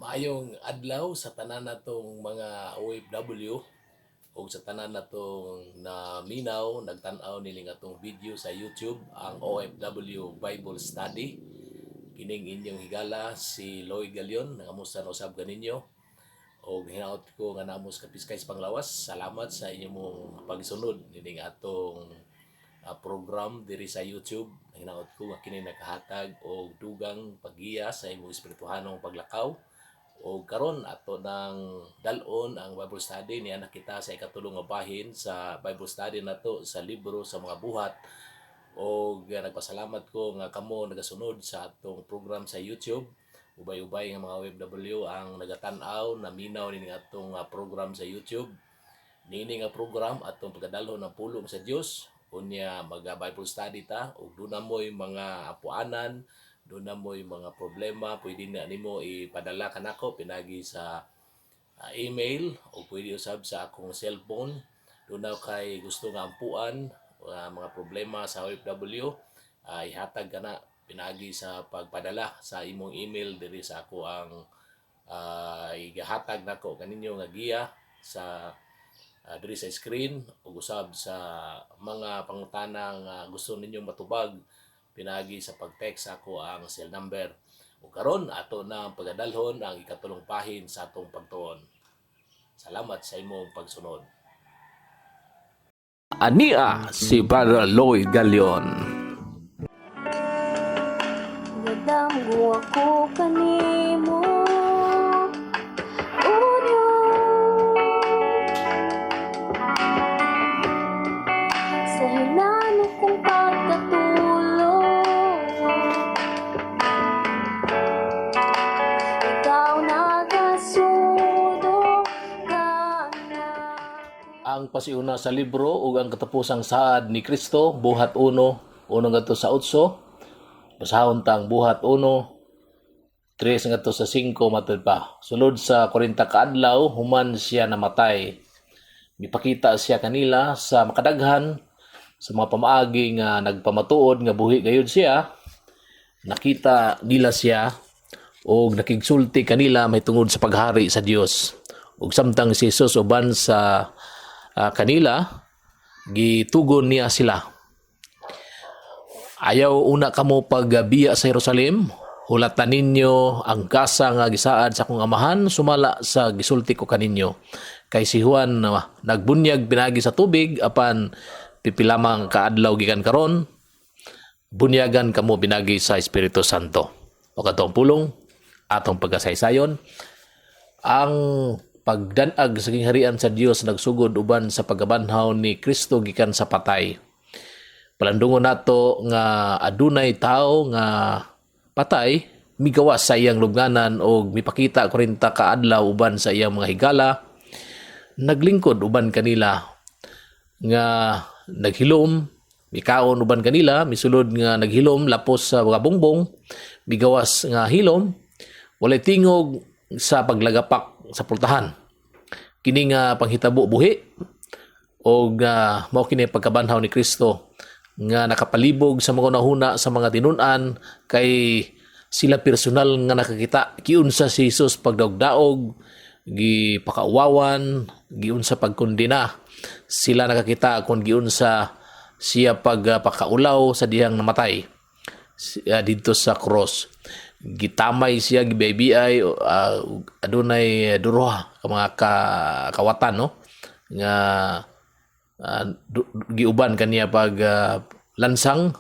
Maayong adlaw sa tanan natong mga OFW ug sa tanan natong naminaw, nagtan-aw nining atong video sa YouTube, ang OFW Bible Study. Kining inyong higala, si Lloyd Galion, nangamusta na usab kaninyo og hinaot ko nga namo sa kapiskay sa panglawas. Salamat sa inyong pagsunod nining atong program diri sa YouTube. Hinaot ko nga kini nakahatag og dugang paggiya sa imong espirituhanong paglakaw. O karon ato nang dal-on ang Bible study niya na kita sa ikatulong nga bahin sa Bible study nato sa libro sa mga Buhat. O nagpasalamat ko nga kamo nagasunod sa atong program sa YouTube. Ubay-ubay nga mga OFW ang nagatan-aw, naminaw nining atong program sa YouTube. Niini nga program atong pagkadalhon ng pulong sa Dios. Unya maga Bible study ta ug duna mo'y mga apuanan, duna mo'y mga problema, pwede na nimo ipadala kanako pinagi sa email o pwede usab sa akong cellphone. Duna kay gusto nga ampuan mga problema sa OFW, ihatag kana pinagi sa pagpadala sa imong email diri sa ako ang igahatag nako kaninyo nga giya sa diri sa screen ug usab sa mga pangutana nga gusto ninyong matubag pinagi sa pag-text ako ang cell number. Ug karon ato na ang pagadalhon ang ikatulong bahin sa atong pagtuon. Salamat sa imong pagsunod. Ania si Brother Lloyd Galion. Nadamgo ako kanimo, O Diyos, sa hinano kong pagkatulog, ikaw nagasudo kanako. Ang pasiuna sa libro ug ang katapusang saad ni Kristo, Buhat 1, 1 ngadto sa 8. Basahon ta ang Buhat 1, 3 ngadto sa 5 matud pa. Sulod sa 40 ka adlaw human siya namatay, mipakita siya kanila sa makadaghan sa mga pamaagi nga nagpamatuod nga buhi gayud siya. Nakita nila siya og nakigsulti kanila mahitungod sa paghari sa Dios. Ug samtang si Jesus uban sa kanila, gitugon niya sila: "Ayaw una kamo pagbiya sa Jerusalem, hulatan ninyo ang gasa nga gisaad sa akong Amahan sumala sa gisulti ko kaninyo. Kay si Juan nagbunyag pinagi sa tubig, apan pipila man kaadlaw gikan karon bunyagan kamo pinagi sa Espiritu Santo." O katong pulong atong pagkasaysayon, ang pagdanag sa gingharian sa Dios nagsugod uban sa pagkabanhaw ni Kristo gikan sa patay. Palandungon nato nga adunay tao nga patay, migawas sa iyang lubnganan og mipakita 40 ka adlaw uban sa iyang mga higala, naglingkod uban kanila nga naghilom, mikaon uban kanila, misulod nga naghilom lapos sa mga bongbong, migawas nga hilom, walay tingog sa paglagapak sa pultahan. Kini nga panghitabo buhi og mao kini pagkabanhaw ni Kristo nga nakapalibog sa mga hunahuna sa mga tinun-an, kay sila personal nga nakakita giunsa si Jesus pagdaog-daog, gipakauwawan, giunsa pagkondena. Sila nakakita kung giunsa siya pagpakaulaw sa dihang namatay didto sa cross. Gitamay siya, gibiay, adunay duroha ka mga kawatan, no, nga giuban kaniya pag lansang.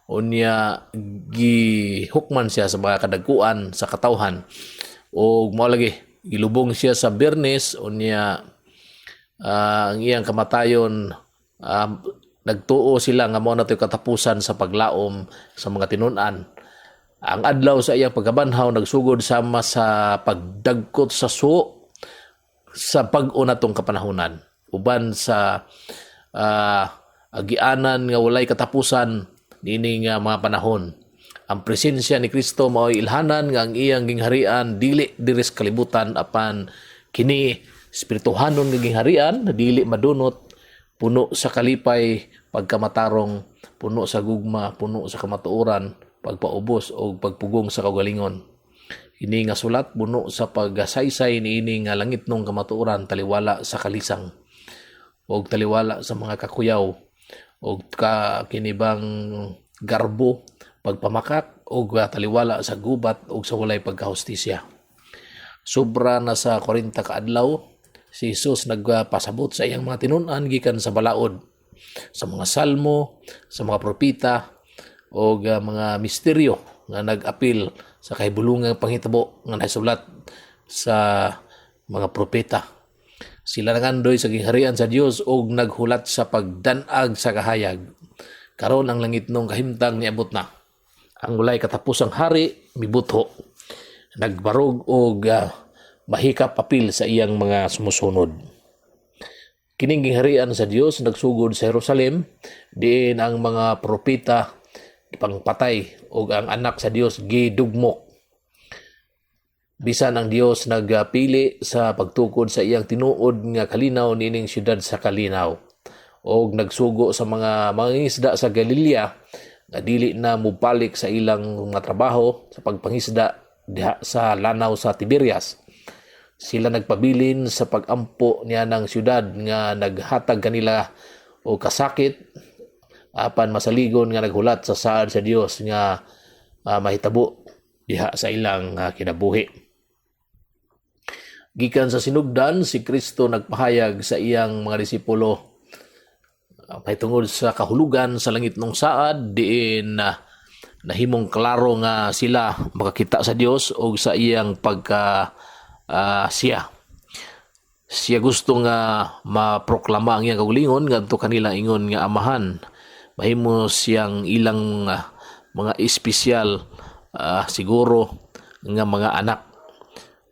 Unya gihukman siya sa mga kadagkuan sa katawhan ug mao lagi gilubong siya sa Biyernes. Unya ang iyang kamatayon, nagtuo sila nga mao na to'y katapusan sa paglaom sa mga tinun-an. Ang adlaw sa iyang pagkabanhaw nagsugod sama sa pagdagkot sa suo sa bag-o natong kapanahunan uban sa agianan nga walay katapusan niini nga mga panahon. Ang presensya ni Kristo mao'y ilhanan nga ang iyang gingharian dili diri sa kalibutan, apan kini espirituhanon nga gingharian na dili madunot, puno sa kalipay, pagkamatarong, puno sa gugma, puno sa kamatuoran, pagpaubos o pagpugong sa kaugalingon. Kini nga sulat buno sa pagsaysay niini nga langitnong kamatuoran, taliwala sa kalisang og taliwala sa mga kakuyaw og ka kinibang garbo, pagpamakak og taliwala sa gubat og sa walay pagkahustisya. Sobra na sa 40 ka adlaw si Jesus nagpasabot sa iyang mga tinun-an gikan sa balaod, sa mga salmo, sa mga propeta og mga misteryo nga nag-apil sa kahibulungang panghitabo nga nasulat sa mga propeta. Sila nangandoy sa gingharian sa Dios og naghulat sa pagdanag sa kahayag. Karon ang langitnong kahimtang niabot na. Ang walay katapusang hari mibutho. Nagbarog og mahikap apil sa iyang mga sumusunod. Kining gingharian sa Dios nagsugod sa Jerusalem, diin ang mga propeta gipangpatay ug ang anak sa Dios gidugmok. Bisan ang Dios nagpili sa pagtukod sa iyang tinuod nga kalinaw nining syudad sa kalinaw og nagsugo sa mga mangingisda sa Galilea nga dili na mobalik sa ilang mga trabaho sa pagpangisda diha sa lanaw sa Tiberias. Sila nagpabilin sa pagampo niya ng syudad nga naghatag kanila og kasakit, apan masaligon nga naghulat sa saad sa Dios nga mahitabo diha sa ilang kinabuhi. Gikan sa sinugdan, si Kristo nagpahayag sa iyang mga disipulo pahitungod sa kahulugan sa langitnong saad, diin nahimong klaro nga sila makakita sa Dios og sa iyang pagka siya. Siya gusto nga maproklama ang iyang kaugalingon ngadto kanila ingon nga amahan. Mahimo siyang ilang mga espesyal siguro nga mga anak.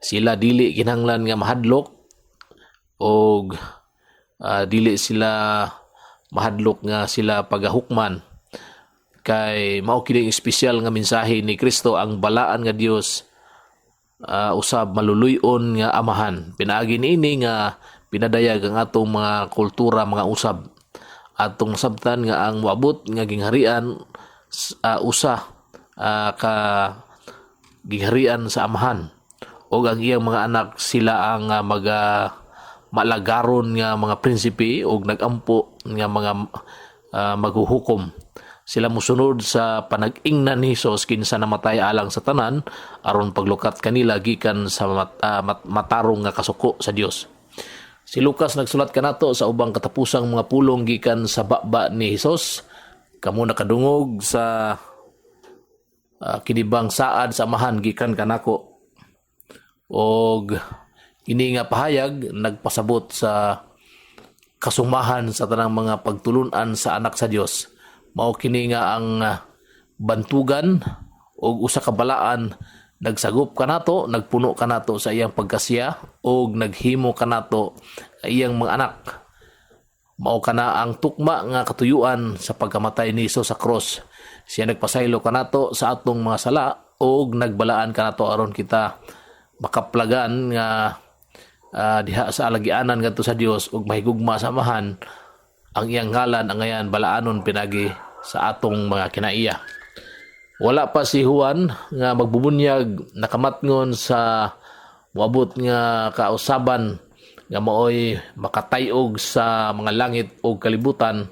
Sila dili kinahanglan nga mahadlok og dili sila mahadlok nga sila pagahukman, kay mao kini espesyal nga mensahe ni Kristo: ang balaan nga Dios usab maluluy-on nga amahan. Pinaagi niini nga pinadayag ang atong mga kultura, mga usab. Atong masabtan nga ang moabot nga gingharian usa ka gingharian sa amahan ug ang iyang mga anak sila ang maga malagaron nga mga prinsipe ug nagampo nga mga maghuhukom. Sila mosunod sa panag-ingnan ni Hesus, kinsa namatay alang sa tanan aron paglukat kanila gikan sa matarong nga kasuko sa Dios. Si Lucas nagsulat kanato sa ubang katapusang mga pulong gikan sa baba ni Hesus: "Kamo nakadungog sa kinibang saad sa amahan gikan kanako." Og ini nga pahayag nagpasabot sa kasumahan sa tanang mga pagtulunan sa anak sa Dios. Mao kini nga ang bantugan og usa ka balaan nagsagop kanato, nagpuno kanato sa iyang pagkasiya og naghimo kanato sa iyang mga anak. Mao kana ang tukma nga katuyuan sa pagkamatay ni Hesus sa cross. Siya nagpasaylo kanato sa atong mga sala og nagbalaan kanato aron kita makaplagan nga diha sa alagianan ngadto sa Dios ug mahigugma sa Amahan. Ang iyang ngalan ang ngayan balaanon pinagi sa atong mga kinaiya. Wala pa si Juan nga magbubunyag nakamatngon sa moabot nga kausaban nga maoy makatayog sa mga langit ug kalibutan.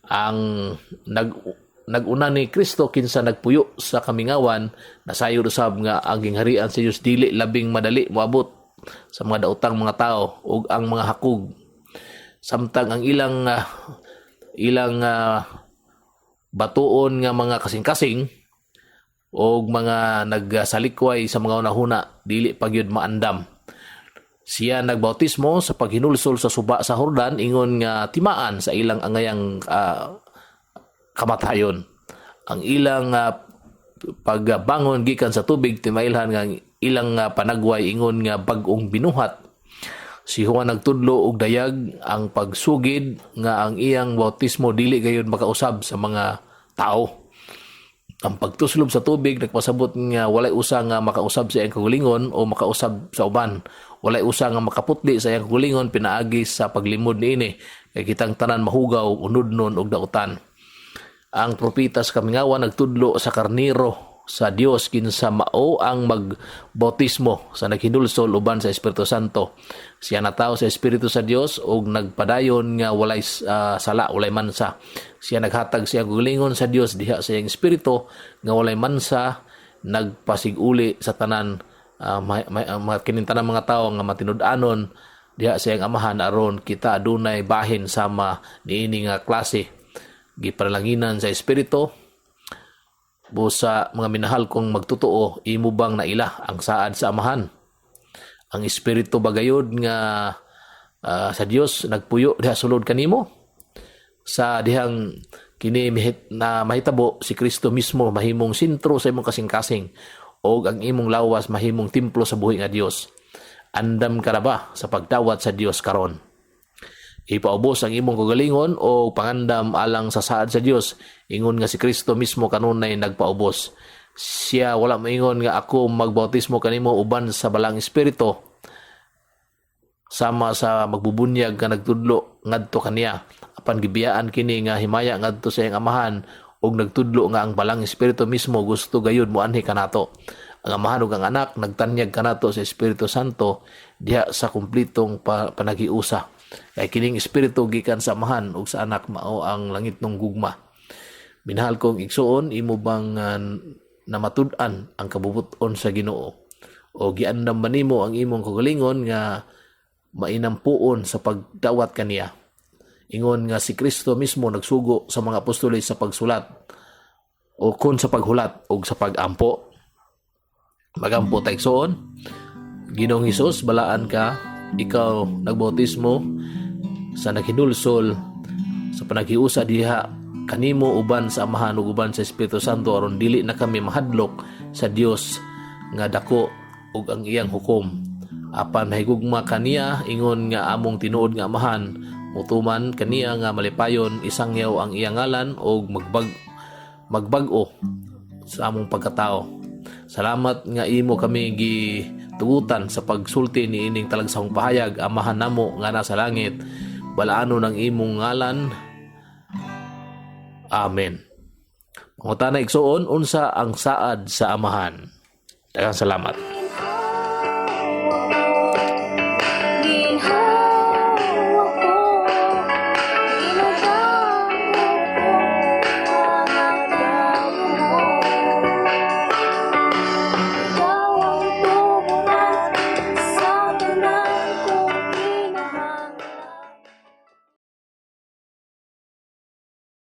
Ang nag-una ni Kristo, kinsa nagpuyo sa kamingawan, nasayod usab nga ang gingharian sa Dios dili labing madali moabot sa mga daotang mga tao ug ang mga hakog, samtang ang ilang batuon nga mga kasing-kasing og mga nagsalikway sa mga hunahuna dili pa gyud maandam. Siya nagbautismo sa paghinulsol sa suba sa Jordan ingon nga timaan sa ilang angayang kamatayon. Ang ilang pagbangon gikan sa tubig timailhan nga ang ilang panagway ingon nga bag-ong binuhat. Si Juan nagtudlo og dayag ang pagsugid nga ang iyang bautismo dili gayud makausab sa mga tao. Ang pagtuslob sa tubig nagpasabot nga walay usa nga makausab sa iyang kaugalingon o makausab sa uban. Walay usa nga makaputli sa iyang kaugalingon pinaagi sa paglimod niini, kay kitang tanan mahugaw, unudnon og dautan. Ang propeta sa kamingawan nagtudlo sa karniro. Sa Dios kinsa mao ang magbautismo sa naghinulsol uban sa Espiritu Santo. Siya natawo sa Espiritu sa Dios ug nagpadayon nga walay sala, walay mansa. Siya naghatag siya kaugalingon sa Dios diha sa iyang espiritu nga walay mansa, nagpasiguli sa tanan mga kining tanan mga tawo nga matinud-anon diha sa iyang Amahan aron kita adunay bahin sama niini nga klase gipanalanginan sa espiritu. Busa, mga minahal kong magtotoo, imo bang naila ang saad sa Amahan? Ang espiritu bagayod nga sa Dios nagpuyo diha sulod kanimo? Sa dihang kini na mahitabo, si Kristo mismo mahimong sentro sa imong kasing-kasing o ang imong lawas mahimong templo sa buhi nga Dios. Andam ka na ba sa pagdawat sa Dios karon? Ipaubos ang imong kagalingon o pangandam alang sa saad sa Dios, ingon nga si Kristo mismo kanunay nagpaubos. Siya wala moingon nga ako magbautismo kanimo uban sa Balaang Espiritu sama sa magbubunyag nga nagtudlo ngadto kaniya, apan gibiyaan kini nga himaya ngadto sa iyang Amahan ug nagtudlo nga ang Balaang Espiritu mismo gusto gayud moanhi kanato. Ang Amahan ug ang Anak nagtanyag kanato sa Espiritu Santo diha sa kumplitong panaghiusa, kay kining espiritu gikan sa Amahan ug sa Anak mao ang langitnong gugma. Minahal kong igsuon, imo bang namatud-an ang kabubut-on sa Ginoo o giandam ba nimo ang imong kaugalingon nga mainampuon sa pagdawat kaniya, ingon nga si Kristo mismo nagsugo sa mga apostoles sa pagsulat o kon sa paghulat o sa pagampo? Magampo ta, igsoon. Ginoong Hesus, balaan ka. Ikaw nagbautismo sa naghinulsol sa panaghiusa diha kanimo uban sa Amahan ug uban sa Espiritu Santo aron dili na kami mahadlok sa Dios nga dako ug ang iyang hukom, apan mahigugma kaniya ingon nga among tinuod nga Amahan. Mutuman kaniya nga malipayon, isangyaw ang iyang ngalan ug magbag-o sa among pagkatao. Salamat nga imo kami gitugutan sa pagsulti ni ining talagsahong pahayag. Amahan namo nga nasa langit, balaanon ang imong ngalan. Amen. Pangutana, igsuon, unsa ang saad sa Amahan? Daghang salamat.